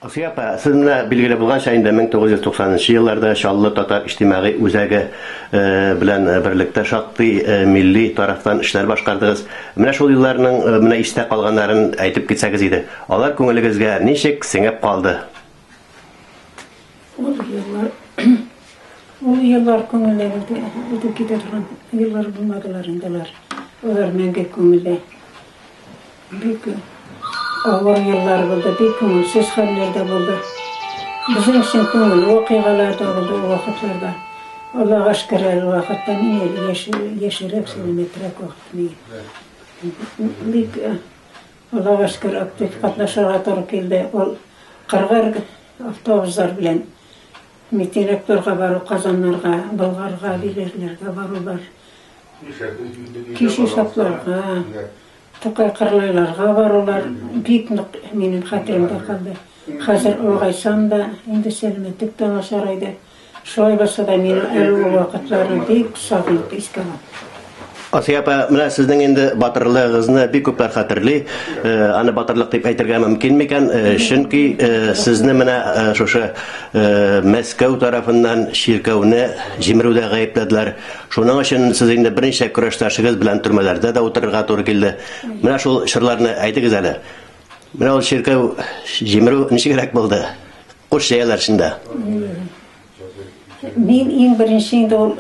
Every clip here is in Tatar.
Асия апа, сез менә билгеле булганча инде 1990 нчы елларда Чаллы татар иҗтимагый үзәге белән берлектә шактый милли тарафтан эшләр башкардыгыз. Менә шул елларның менә истә калганнарын әйтеп китсәгез иде. Алар күңелегезгә ничек сеңеп калды? Ул еллар ул еллар күңелләрдә үтеп китә торган еллар булмадылар инде алар. Алар мәңге күңелдә. Бик авыр еллар булды, бик күңелсез хәлләр дә булды. Безнең өчен күңелле вакыйгалар да булды ул вакытларда. Аллага шөкер, әле вакытта мин әле яшь, яшьрәк, сәламәтрәк вакыт мин. Бик Аллага шөкер, актив катнашырга туры килде. Ул кыргыр автобуслар белән митингларга бару, Казаннарга, Болгарга, Биләрләргә барулар. Киче шатларга, Тукай Кырлайларга барулар бик нык минем хәтеремдә калды. Хәзер олыгайсам да, инде сәламәтлек тә начарайды. Шулай булса да, мин әле ул вакытларны бик сагынып искә алам. Асия апа, менә сезнең инде батырлыгыгызны бик күпләр хәтерли. Аны батырлык дип әйтергә мөмкин микән? Чөнки сезне менә шушы Мәскәү тарафыннан чиркәүне җимерүдә гаепләделәр. Шуның өчен сез инде берничә көрәштәшегез белән төрмәләрдә дә утырырга туры килде. Менә шул чорларны әйтегез әле. Менә ул чиркәү җимерү ничегрәк булды? Куш җәяләр эчендә. Мин иң беренче инде ул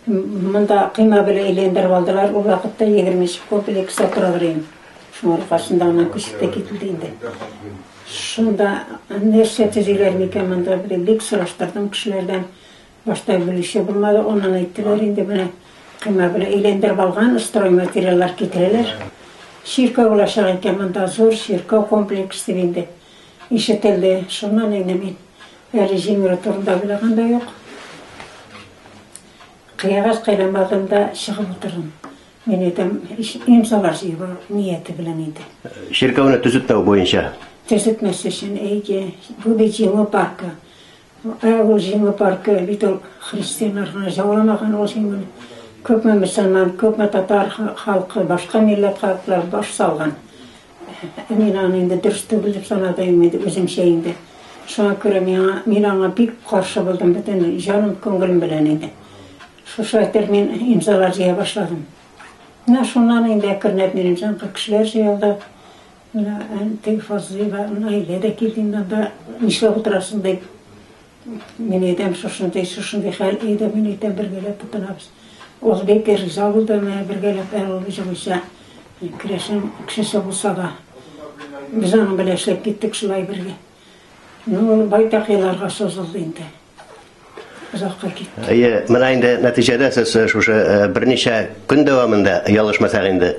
монда койма белән әйләндереп алдылар. Ул вакытта 20 комплекста торалар идем. Шуның аркасында аннан күчеп тә кителде инде. Шунда нәрсә төзиләр микән монда дип бик сораштырдым кешеләрдән. Башта белүче булмады, аннан әйттеләр инде менә койма белән әйләндереп алган стройматериаллар китерәләр. Чиркәү булачак икән монда, зур чиркәү комплекс дип инде ишетелде. Шуннан инде мин әле җимерү турында уйлаган да юк. Кыягач кайламадым да чыгып утырдым. Мин әйтәм, имзалар җыеп алу нияте белән инде. Чиркәүне төзетмәү буенча. Төзетмәс өчен, әйе. Бу бит Җиңү паркы. Ә ул Җиңү паркы бит ул христианнар гына җауламаган ул җиңүне. Күпме мөселман, күпме татар халкы, башка милләт халыклары баш салган. Ә мин аны инде дөрес түгел дип санадым инде үземчә инде. Шуңа күрә миңа, мин аңа бик каршы булдым бөтен җаным, күңелем белән инде. Шушы итеп мин имзалар җыя башладым. Менә шуннан инде әкренләп минем җанга кешеләр җыелды. Менә теге Фазлыева Наилә дә килде инде анда, нишләп утырасың дип. Мин әйтәм, шушындый, шушындый хәл, әйдә, мин әйтәм, бергәләп тотынабыз. Ул бик риза булды, менә бергәләп әле ул җылыйча керәшен кешесе булса да. Без аның белән эшләп киттек шулай бергә. Ну, ул байтак елларга сузылды инде. Озакка китте. Әйе, менә инде нәтиҗәдә сез шушы берничә көн дәвамында, ялгышмасак инде,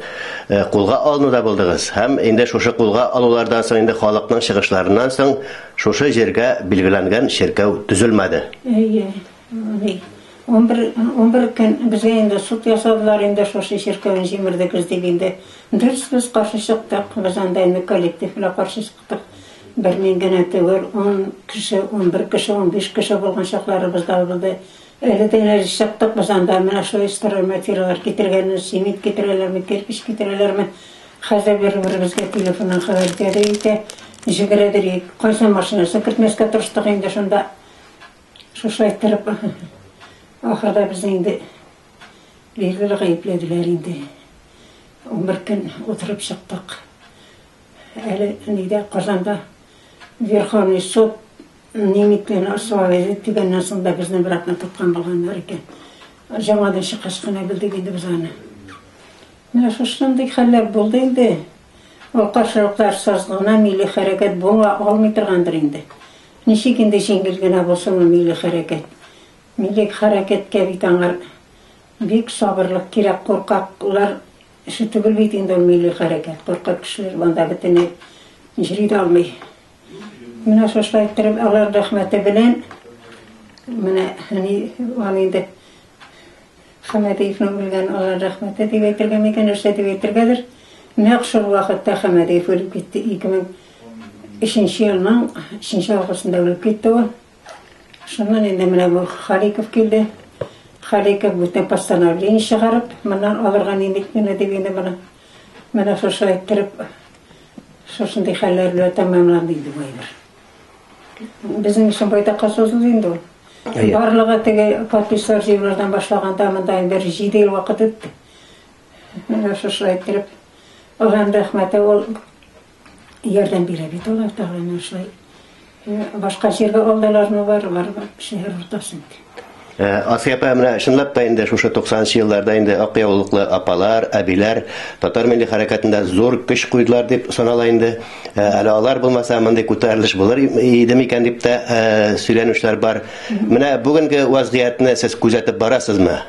кулга алынуда булдыгыз. Һәм инде шушы кулга алулардан соң инде халыкның чыгышларыннан соң шушы җиргә билгеләнгән чиркәү төзелмәде. Әйе, 11, 11 көн безгә инде суд ясадылар инде шушы чиркәүне җимердегез дип инде. Дөрес, без каршы чыктык, без анда инде коллектив белән каршы чыктык. Бер мин генә түгел, ун кеше, 11 кеше, 15 кеше булган чакларыбыз да булды. Әледән-әле чыктык без анда, менә шулай стройматериаллар китергәнне, цемент китерәләрме, кирпеч китерәләрме. Хәзер бер-беребезгә телефоннан хәбәр итәдер итә, җибәрәдер. Кайсы машинасы кертмәскә тырыштык инде шунда. Шушылай иттереп, ахырда безне инде билгеле гаепләделәр инде. 11 көн утырып чыктык. Әле нидә Казанда Верховный суд немедленно освободить дигәннән соң да безне бер атна тоткан булганнар икән. Җаңадан чыккач кына белдек инде без аны. Менә шушындый хәлләр булды инде. Ул каршылыкларсыз гына милли хәрәкәт була алмый торгандыр инде. Ничек инде җиңел генә булсын ул милли хәрәкәт? Милли хәрәкәткә бит аңар бик сабырлык кирәк, куркаклар эше түгел бит инде ул милли хәрәкәт. Куркак кешеләр монда бөтенләй йөри дә алмый. Менә шушылай иттереп, алар рәхмәте белән менә ни аны инде Хәмәдиевнең үлгән алар рәхмәте дип әйтергә микән, нәрсә дип әйтергәдер. Нәкъ шул вакытта Хәмәдиев үлеп китте. 2003 елның 3 августында үлеп китте ул. Шуннан инде менә бу Халиков килде. Халиков бүтән постановление чыгарып, моннан алырга немедленно дип инде моны. Менә шушылай иттереп, шушындый хәлләр белән тәмамланды инде бу әйбер. Безнең өчен байтакка сузылды инде ул. Барлыгы теге подписьлар җыюлардан башлаганда монда инде бер 7 ел вакыт үтте. Менә шушылай иттереп, Аллаһның рәхмәте ул ярдәм бирә бит алар тагы әнә шулай. Башка җиргә алдылармы бар, бар шәһәр уртасы инде. Асия апа, менә чынлап та инде шушы 90 елларда инде ак яулыклы апалар, әбиләр татар милли хәрәкәтендә зур көч куйдылар дип санала инде. Әле алар булмаса, мондый күтәрелеш булыр иде микән дип тә сөйләнүчеләр бар. Менә бүгенге вазгыятьне сез күзәтеп барасызмы?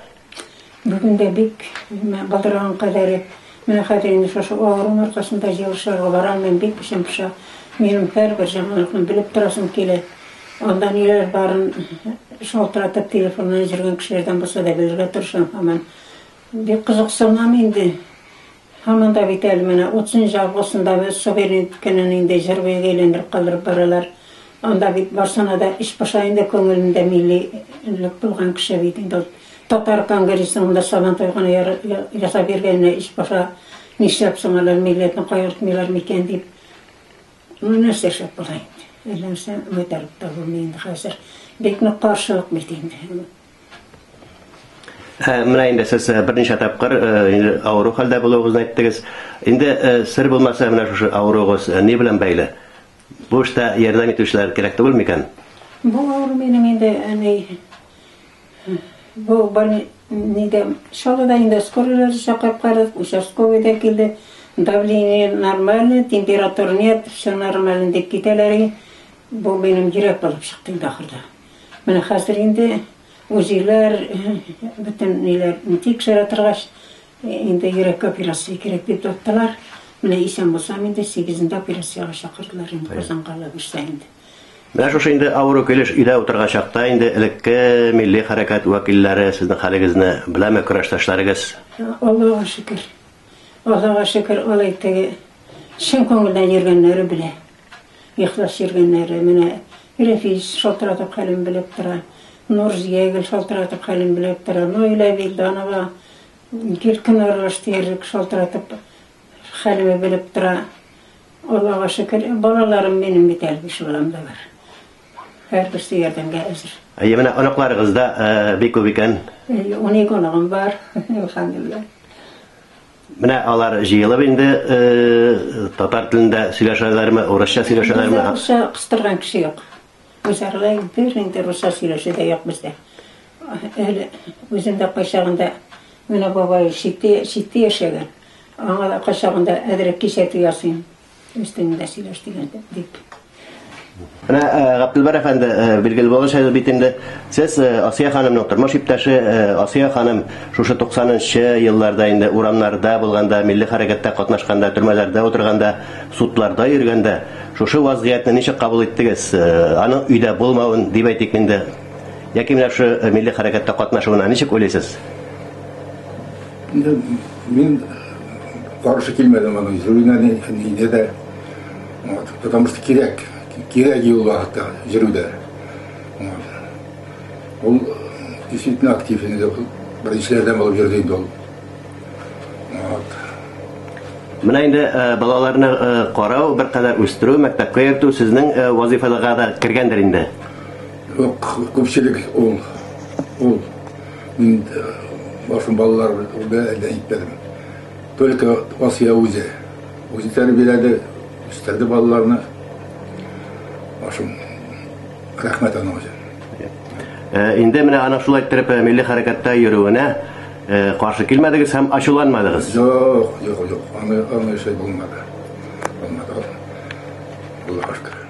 Бүген дә бик былтырган кадәре. Менә хәзер инде шушы авыруым аркасында җыелышларга бара алмыйм, бик эчем поша. Минем һәрбер яңалыкны белеп торасым килә. Анда ниләр барын шалтыратып, телефоннан йөргән кешеләрдән булса да белергә тырышам һаман. Бик кызыксынам инде. Һаман да бит әле менә 30 августында без суверенитетны инде җыр буе әйләндереп калдырып баралар. Анда бит барсына да эч поша инде, күңелендә миллилек булган кеше бит инде ул. Татар конгрессының да Сабантуй гына ясап йөргәненә эч поша. Нишләп соң алар милләтне кайгыртмыйлар микән дип. Ну, нәрсә эшләп була инде? Әллә нәрсә майтарып та булмый инде хәзер. Бик нык каршылык бит инде. Менә инде сез берничә тапкыр инде авыру хәлдә булуыгызны әйттегез. Инде сер булмаса, менә шушы авыруыгыз ни белән бәйле? Бу эштә ярдәм итүчеләр кирәк түгел микән? Бу авыру минем инде әни бу нидә Чаллыда инде скорыйлар чакырып карадык, участковый да килде. Давление нормально, температура нет, все нормально дип китәләр. Бу минем йөрәк булып чыкты инде ахырда. Менә хәзер инде УЗИләр, бөтен ниләр тикшерә торгач, инде йөрәккә операция кирәк дип таптылар. Менә исән булсам инде 8-ндә операциягә чакырдылар инде Казанга алабызда инде. Менә шушы инде авыру килеш өйдә утырган чакта инде элекке милли хәрәкәт вәкилләре сезнең хәлегезне беләме, көрәштәшләрегез? Аллага шөкер. Аллага шөкер, алай теге чын күңелдән йөргәннәре белә. Ихлас йөргәннәре. Менә Рәфис шалтыратып хәлен белеп тора. Нурзия гел шалтыратып хәлен белеп тора. Наилә Вилданова гел көн аралаш диярлек шалтыратып хәлеме белеп тора. Аллага шөкер, балаларым минем бит әле, биш балам да бар. Һәрберсе ярдәмгә әзер. Әйе, менә оныкларыгыз да бик күп икән. Әйе, 12 оныгым бар, әлхәмдүлилләһ. Менә алар җыелып инде татар телендә сөйләшәләрме, урысча сөйләшәләрме? Бездә русча кыстырган кеше юк. Үзара бер инде русча сөйләшү дә юк бездә. Әле үзем дә кайчагында менә бабай читтә, читтә яшәгән. Аңа да кайчагында әзрәк кисәтү ясыйм. Үз телеңдә сөйләш дигән дип. Менә Габделбәр әфәнде, билгеле булганча бит инде сез Асия ханымның тормыш иптәше. Асия ханым шушы 90нчы елларда инде урамнарда булганда, милли хәрәкәттә катнашканда, төрмәләрдә утырганда, судларда йөргәндә шушы вазгыятьне ничек кабул иттегез? Аның өйдә булмавын дип әйтик инде. Яки менә шушы милли хәрәкәттә катнашуына ничек уйлыйсыз? Инде мин каршы килмәдем аның йөрүенә, нидә дә. Вот, потому что кирәк, кирәк ул вакытта йөрүдә. Вот. Ул действительно актив инде, беренчеләрдән булып йөрде инде ул. Вот. Менә инде балаларны карау, беркадәр үстерү, мәктәпкә йөртү сезнең вазифаларга да кергәндер инде. Юк, күпчелек ул. Ул. Мин башым балалар белән әллә итмәдем. Только Асия үзе. Үзе тәрбияләде, үстерде балаларны. Башым рәхмәт аның өчен. Инде менә аның шулай иттереп милли хәрәкәттә йөрүенә каршы килмәдегез һәм ачуланмадыгыз? Юк, юк, юк. Аны, аны шай булмады. Булмады. Аллаһка шөкер.